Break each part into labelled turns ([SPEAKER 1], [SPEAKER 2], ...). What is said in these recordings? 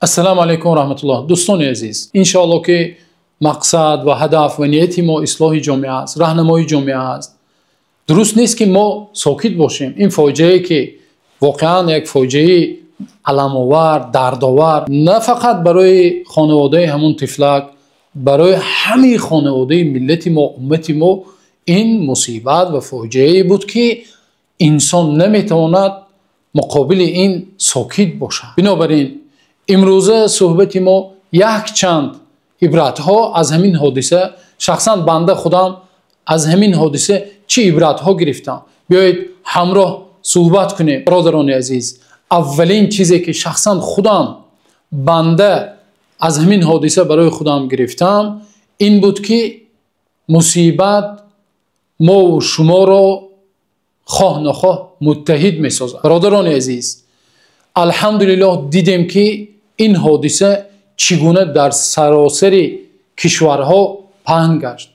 [SPEAKER 1] Ассалому алайкум ва раҳматуллоҳ. Дӯстони азиз, иншоаллоҳ, ки мақсад ва ҳадаф ва нияти мо ислоҳи ҷомеа аст, роҳнамоии ҷомеа аст. Дуруст нест, ки мо сокит бошем. Ин фоҷиае, ки воқеан як фоҷиаи аламовар, дардовар, на фақат барои хонаводаи ҳамон тифлак, барои ҳамаи хонаводаи миллати мо, уммати мо ин мусибат ва фоҷиае буд, ки инсон наметавонад муқобили ин сокит бошад. Бинобар ин имрӯза суҳбати мо якчанд ибратҳо аз ҳамин ҳодиса. Шахсан банда худам аз ҳамин ҳодиса чӣ ибратҳо гирифтам, биёед, ҳамроҳ суҳбат кунем. Бародарони азиз, аввалин чизе, ки шахсан худам банда аз ҳамин ҳодиса барои худам гирифтам, ин буд, ки мусибат мову шуморо хоҳ нахоҳ муттаҳид месозад. Бародарони азиз, алҳамдулиллоҳ, дидем, ки ин ҳодиса чӣ гуна дар саросари кишварҳо паҳн гашт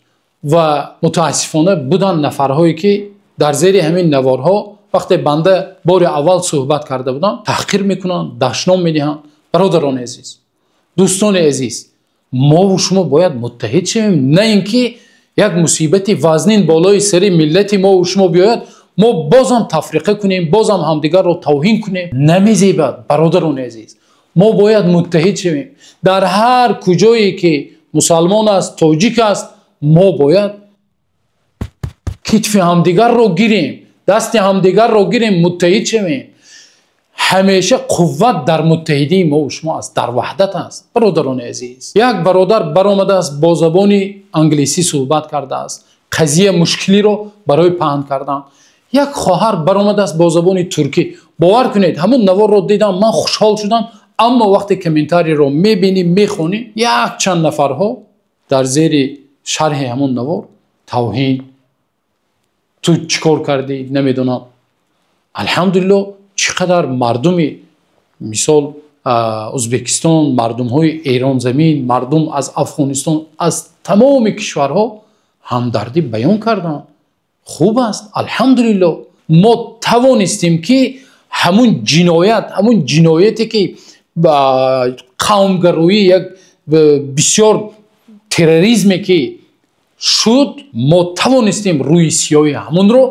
[SPEAKER 1] ва мутаассифона буданд нафарҳое, ки дар зери ҳамин наворҳо, вақте банда бори аввал суҳбат карда будам, таҳқир мекунанд, дашном медиҳанд. Бародарони азиз, дӯстони азиз, мову шумо бояд муттаҳид шавем, на ин ки як мусибати вазнин болои сари миллати мову шумо биёяд, мо бозам тафриқа кунем, бозам ҳамдигарро тавҳин кунем. Намезебад, бародарони азиз. Мо бояд муттаҳид шавем. Дар ҳар куҷое ки мусалмон аст, тоҷик аст, мо бояд китфи ҳамдигарро гирем, дасти ҳамдигарро гирем, муттаҳид шавем. Ҳамеша қувват дар муттаҳидии мо шумо аст, дар ваҳдат аст. Бародарони азиз, як бародар баромадааст, бо забони англисӣ суҳбат кардааст, қазия мушкилиро барои паҳн кардан. Як хоҳар баромадааст бо забони туркӣ. Бовар кунед, ҳамун наворро дидам, ман хушҳол шудам, аммо вақте комментарийро мебинӣ, мехонӣ, як чанд нафарҳо дар зери шарҳи ҳамун навор тавҳин: ту чӣ кор кардӣ, намедонам. Алҳамдулилло, чӣ қадар мардуми, мисол, Ӯзбекистон, мардумҳои Эронзамин, мардум аз Афғонистон, аз тамоми кишварҳо ҳамдардӣ баён карданд. Хуб аст, алҳамдулилло, мо тавонистем, ки ҳамун ҷиноят, ҳамун ҷинояте, ки қавмгароӣ, як бисёр терроризме ки шуд, мо тавонистем рӯи сиёҳи ҳамунро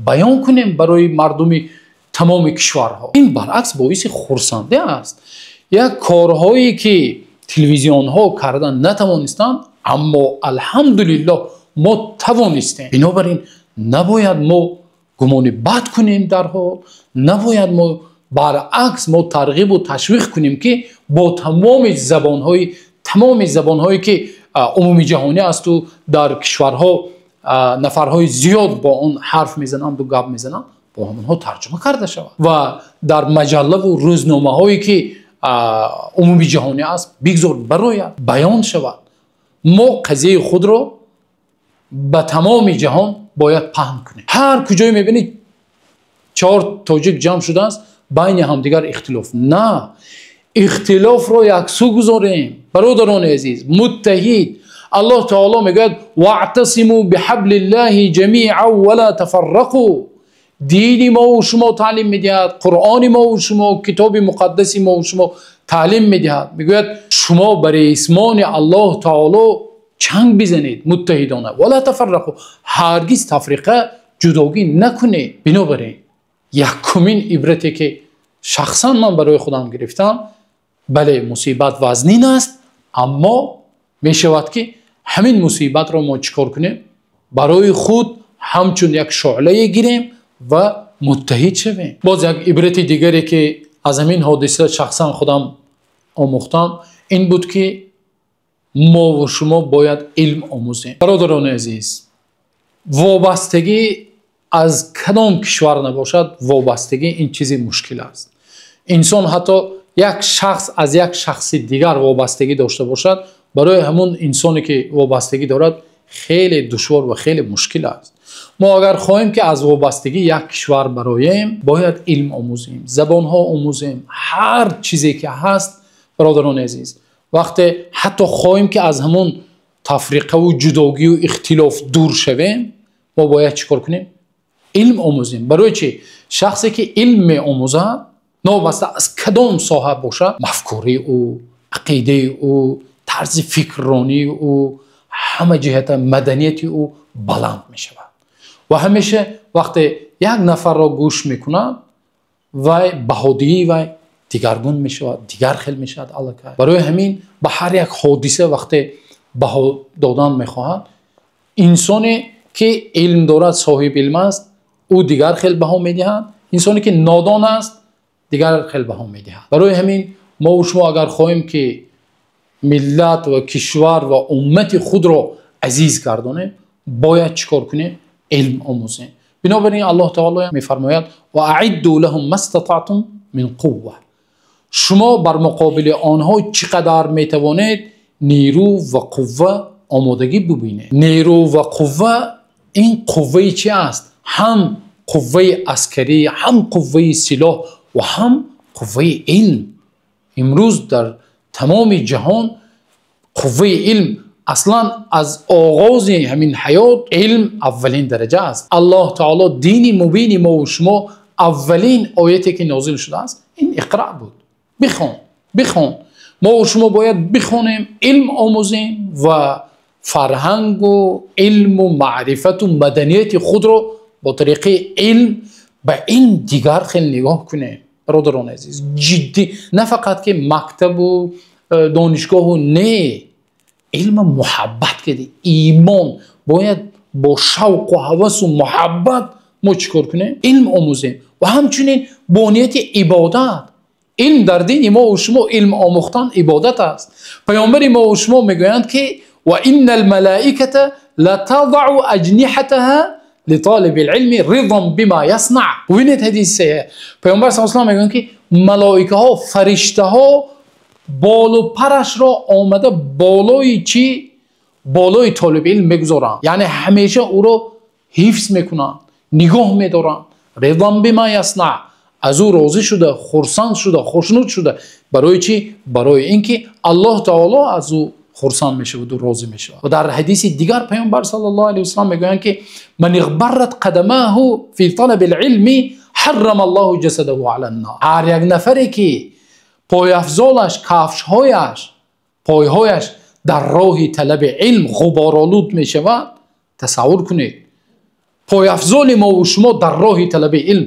[SPEAKER 1] баён кунем барои мардуми тамоми кишварҳо. Ин баръакс боиси хурсандӣ аст. Як корҳое, ки телевизионҳо кардан натавонистанд, аммо алҳамдулиллоҳ, мо тавонистем. Бинобар ин набояд мо гумони бад кунем дарҳол, набояд мо, баръакс, мо тарғибу ташвиқ кунем, ки бо тамоми забонҳои, тамоми забонҳое, ки умумиҷаҳонӣ асту дар кишварҳо нафарҳои зиёд бо он ҳарф мезананду гап мезананд, бо ҳамонҳо тарҷума карда шавад ва дар маҷаллаву рӯзномаҳое, ки умумиҷаҳонӣ аст, бигзор барояд, баён шавад. Мо қазияи худро ба тамоми ҷаҳон бояд паҳн кунем. Ҳар куҷое мебинед, чор тоҷик ҷамъ шудааст, байни ҳамдигар ихтилоф, на, ихтилофро яксӯ гузорем. Бародарони азиз, муттаҳид. Аллоҳ таоло мегӯяд: واعتصموا بحبل الله جميعا ولا تفرقوا. Дини мову шумо таълим медиҳад, Қуръони мову шумо, китоби муқаддаси мову шумо таълим медиҳад, мегӯяд: шумо ба ресмони Аллоҳ таоло чанг бизанед муттаҳидона, ولا تفرقوا, ҳаргиз тафриқа, ҷудогӣ накунед. Бинобар ин якумин ибрате, ки шахсан ман барои худам гирифтам: бале, мусибат вазнин аст, аммо мешавад, ки ҳамин мусибатро мо чӣ кор кунем? Барои худ ҳамчун як шӯълае гирем ва муттаҳид шавем. Боз як ибрати дигаре, ки аз ҳамин ҳодиса шахсан худам омӯхтам, ин буд, ки мову шумо бояд илм омӯзем. Бародарони азиз, вобастагӣ аз кадом кишвар набошад, вобастагӣ ин чизи мушкил аст. Инсон, ҳатто як шахс аз як шахси дигар вобастагӣ дошта бошад, барои ҳамун инсоне, ки вобастагӣ дорад, хеле душвор ва хеле мушкил аст. Мо агар хоҳем, ки аз вобастагии як кишвар бароем, бояд илм омӯзем, забонҳо омӯзем, ҳар чизе ки ҳаст. Бародарони азиз, вақте ҳатто хоҳем, ки аз ҳамун тафриқаву ҷудогию ихтилоф дур шавем, мо бояд чӣ кор кунем? Илм омӯзем. Барои чӣ? Шахсе, ки илм меомӯзад, новобаста аз кадом соҳа бошад, мафкураи ӯ, Ақидаи ӯ, тарзи фикрронии ӯ, ҳама ҷиҳата маданияти ӯ баланд мешавад. Ва ҳамеша вақте як нафарро гӯш мекунад, вай баҳодиҳии вай дигаргун мешавад, дигар хел мешавад аллакай. Барои ҳамин ба ҳар як ҳодиса вақте баҳо додан мехоҳад, инсоне ки илм дорад, соҳиби илм аст, ӯ дигар хел баҳо медиҳад, инсоне ки нодон аст, дигар хел баҳо медиҳад. Барои ҳамин мо ва шумо агар хоҳем ки миллат ва кишвар ва уммати худро азиз гардонем, бояд чӣ кор кунем? Илм омӯзем. Бинобар ин Аллоҳ таоло мефармояд: ва аидду лаҳум мастатаътум мин қувва. Шумо бар муқобили онҳо чӣ қадар метавонед нерӯ ва қувва омодагӣ бибинед. Нерӯ ва қувва, ин қувваи чӣ аст? Ҳам қувваи аскарӣ, ҳам қувваи силоҳ ва ҳам қувваи илм. Имрӯз дар тамоми ҷаҳон қувваи илм аслан аз оғози ҳамин ҳаёт илм аввалин дараҷа аст. Аллоҳ таоло дини мубини мо ва шумо аввалин ояте ки нозил шудааст ин иқра буд. Бихон, бихон. Мо ва шумо бояд бихонем, илм омӯзем ва фарҳангу илму маърифату маданияти худро бо тариқи илм ба илм дигар хел нигоҳ кунем. Бародарони азиз, ҷиддӣ на фақат ки мактабу донишгоҳу не, илма муҳаббат кардӣ, имон бояд бо шавқу ҳавасу муҳаббат мо чӣ кор кунем? Илм омӯзем ва ҳамчунин бо нияти ибодат. Илм дар дини мо ва шумо илм омӯхтан ибодат аст. Паёмбари мо ва шумо мегӯянд ки ва иннал малаиката латадау аҷниҳатаҳа литолибил илми ридан бима ясна. Бубинед ҳадиси саҳеҳ. Паёмбар саллаллоҳу алайҳи васаллам мегӯянд ки малоикаҳо, фариштаҳо болу парашро омада болои чӣ? Болои толиби илм мегузоранд. Яъне ҳамеша ӯро ҳифз мекунанд, нигоҳ медоранд. Ридан бима ясна. Аз ӯ розӣ шуда, хурсанд шуда, хушнуд шуда. Барои чӣ? Барои инки Аллоҳ таоло аз ӯ хурсанд мешавад ва розӣ мешавад. Ва дар ҳадиси дигар паёмбар саллаллоҳу алайҳи васаллам мегӯянд ки ман иғбаррат қадамаҳу фи талабил илми ҳаррама Аллоҳу ҷасадаҳу алан-нор. Ҳар як нафаре ки пойафзолаш, кафшҳояш, пойҳояш дар роҳи талаби илм ғуборолуд мешавад, тасаввур кунед, пойафзоли мо ва шумо дар роҳи талаби илм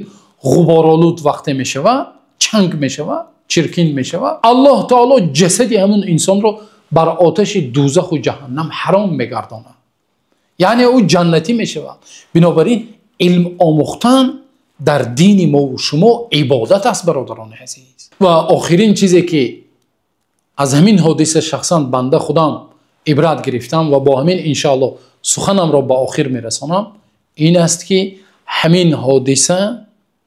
[SPEAKER 1] ғуборолуд вақте мешавад, чанг мешавад, чиркин мешавад, Аллоҳ таоло ҷасади ҳамун инсонро бар оташи дӯзаху ҷаҳаннам ҳаром мегардонад. Яъне ӯ ҷаннатӣ мешавад. Бинобар ин илм омӯхтан дар дини мо ва шумо ибодат аст, бародарони азиз. Ва охирин чизе ки аз ҳамин ҳодиса шахсан банда худам ибрат гирифтам ва бо ҳамин иншоаллоҳ суханамро ба охир мерасонам, ин аст ки ҳамин ҳодиса,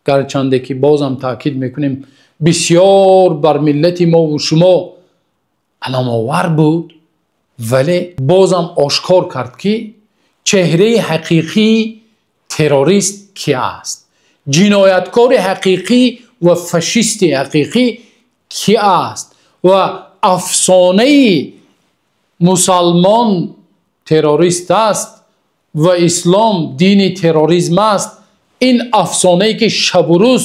[SPEAKER 1] гарчанде ки бозам таъкид мекунем, бисёр бар миллати мо ва шумо аламовар буд, вале бозам ошкор кард ки чеҳраи ҳақиқии террорист ки аст, ҷинояткори ҳақиқӣ ва фашисти ҳақиқӣ ки аст ва афсонаи мусалмон террорист аст ва ислом дини терроризм аст. Ин афсонае ки шабу рӯз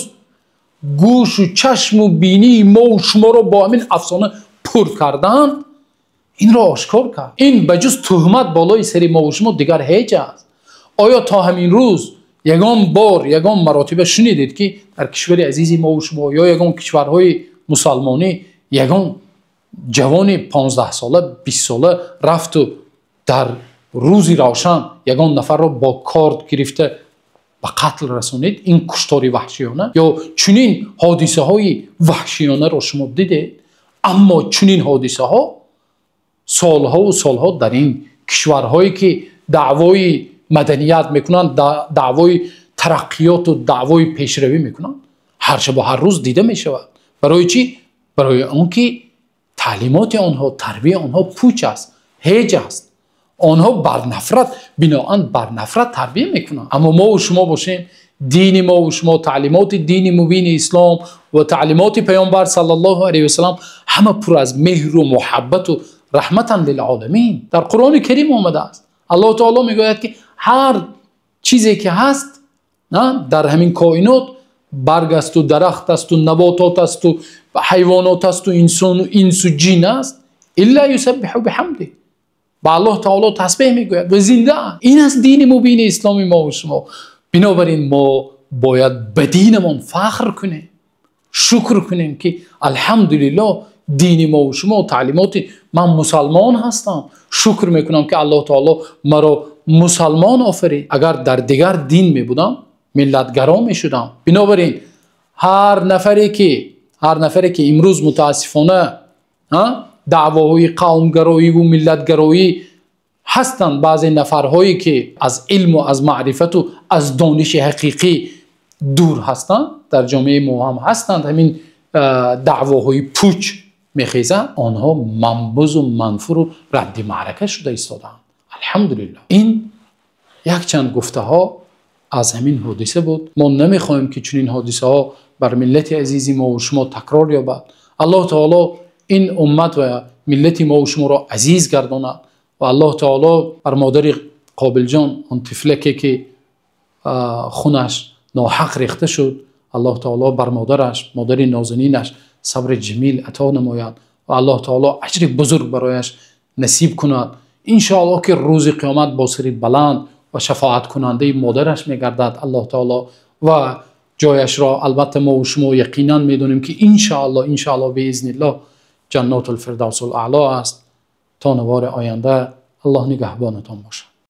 [SPEAKER 1] гӯшу чашму бинии мо ва шуморо бо ҳамин афсона пур карданд, инро ошкор кард. Ин ба ҷуз туҳмат болои сари мо ва шумо дигар ҳеҷ аст. Оё то ҳамин рӯз ягон бор, ягон маротиба шунидед ки дар кишвари азизи мо ва шумо ё ягон кишварҳои мусалмонӣ ягон ҷавони 15 сола, 20 сола рафту дар рӯзи равшан ягон нафарро бо корд гирифта ба қатл расонид? Ин куштори ваҳшиёна ё чунин ҳодисаҳои ваҳшиёнаро шумо дидед? Аммо чунин ҳодисаҳо солҳову солҳо дар ин кишварҳое ки даъвои маданият мекунанд, даъвои тараққиёту даъвои пешравӣ мекунанд, ҳар шабу ҳар рӯз дида мешавад. Барои чӣ? Барои он ки таълимоти онҳо, тарбияи онҳо пуч аст, ҳеҷ аст. Онҳо бар нафрат, биноан бар нафрат тарбия мекунанд. Аммо мо ва шумо бошем, дини мо ва шумо, таълимоти дини мубини ислом ва таълимоти паёмбар саллаллоҳу алайҳи васаллам ҳама пур аз меҳру муҳаббату раҳматан лилъоламин. Дар Қуръони Карим омадааст. Аллоҳ таоло мегӯяд ки ҳар чизе ки ҳаст дар ҳамин коинот Барг аст, дарахт аст, наботот аст, ҳайвонот аст, инсон, инсу ҷин аст. إلا يسبح بحمده, ба Аллоҳ таоло тасбеҳ мегӯяд ва зинда. Ин аст дини мубини исломи мо ва шумо. Бинобар ин мо бояд ба динамон фахр кунем, шукр кунем, ки алҳамдулиллоҳ, дини мо ва шумо, таълимоти ман, мусалмон ҳастам, шукр мекунам, ки Аллоҳ таоло маро мусалмон офарид. Агар дар дигар дин мебудам, миллатгаро мешудам. Бинобар ин ҳар нафаре ки имрӯз мутаассифона даъвоҳои қавмгароиву миллатгароӣ ҳастанд, баъзе нафарҳое ки аз илму аз маърифату аз дониши ҳақиқӣ дур ҳастанд, дар ҷомеаи мо ҳам ҳастанд, ҳамин даъвоҳои пуч мехезанд, онҳо манбузу манфуру радди маърака шуда истодаанд. Алҳамдулиллоҳ, ин якчанд гуфтаҳо аз ҳамин ҳодиса буд. Мо намехоҳем, ки чунин ҳодисаҳо бар миллати азизи мо ва шумо такрор ёбад. Аллоҳ таоло ин уммат ва миллати мо ва шуморо азиз гардонад ва Аллоҳ таоло бар модари Қобилҷон, он тифлаке ки хунаш ноҳақ рехта шуд, Аллоҳ таоло бар модараш, модари нозанинаш, сабри ҷамил ато намояд ва Аллоҳ таоло аҷри бузург барояш насиб кунад. Иншоаллоҳ, ки рӯзи қиёмат бо сари баланд ва шафоаткунандаи модараш мегардад Аллоҳ таоло ва ҷояшро албатта мо шумо яқинан медонем, ки иншоаллоҳ, иншоаллоҳ, биизниллоҳ, ҷаннотул фирдавсул аъло аст. То навори оянда, Аллоҳ нигаҳбонатон бошад.